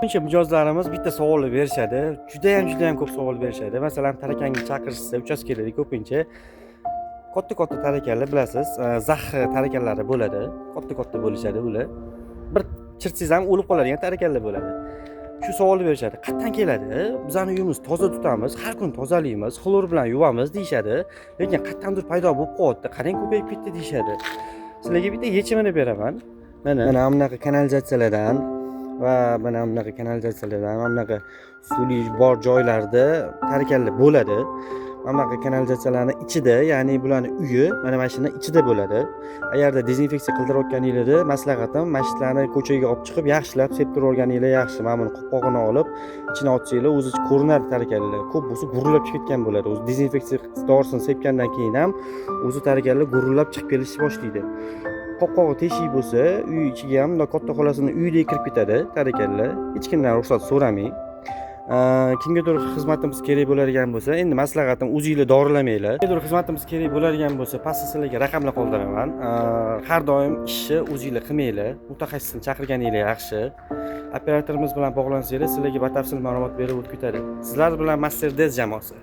Ko'pincha mijozlarimiz bitta savolni berishadi. Judayam, judayam ko'p savol berishadi. Masalan, tarakanga chaqirishsa, uchastkalarda ko'pincha katta-katta tarakanlar, bilasiz, zax tarakanlari bo'ladi. Katta-katta bo'lishadi ular. Bir chirtsangiz ham o'lib qoladigan tarakanlar bo'ladi. Shu savolni berishadi. Qayerdan keladi? Bizani uyimiz toza tutamiz, har kuni tozalaymiz, xlor bilan yuvamiz deyishadi. Lekin qayerdandir paydo bo'lib qolyapti. Qarang, ko'payib ketdi deyishadi. Sizlarga bitta yechimini beraman. Mana bunaqa kanalizatsiyalardan va mana bunaqa kanalizatsiyalardan, mana bunaqa suvli bor joylarda tarakanlar bo'ladi. Mana bunaqa kanalizatsiyalarni ichida, ya'ni bularni uyi mana shuni ichida bo'ladi. Agarda dezinfeksiya qildirayotganinglarda, maslahatim, mana shularni ko'chaga olib chiqib, yaxshilab septirib olganinglar yaxshi. Mana buni qopqog'ini olib, ichini ochsanglar, o'zi ko'rinadi tarakanlar. Ko'p bo'lsa gurillab chiqib ketgan bo'ladi. O'zi dezinfeksiya dorisini sepgandan keyin ham o'zi tarakanlar gurillab chiqib kelishni boshlaydi. Qopqog'i teshik bo'lsa, uy ichiga ham bundoq katta xolasini uyidek kirib ketadi tarakanlar. Hech kimdan ruxsat so'ramang. Kimgadir xizmatimiz kerak bo'ladigan bo'lsa, endi maslahatim, o'zinglar dorilamanglar. Kimgadir xizmatimiz kerak bo'ladigan bo'lsa, pastda sizlarga raqamlar qoldiraman. Har doim ishni o'zinglar qilmanglar, mutaxassisni chaqirganinglar yaxshi. Operatorimiz bilan bog'lansanglar, sizlarga batafsil ma'lumot berib o'tib ketadi. Sizlar bilan Master Dez jamoasi.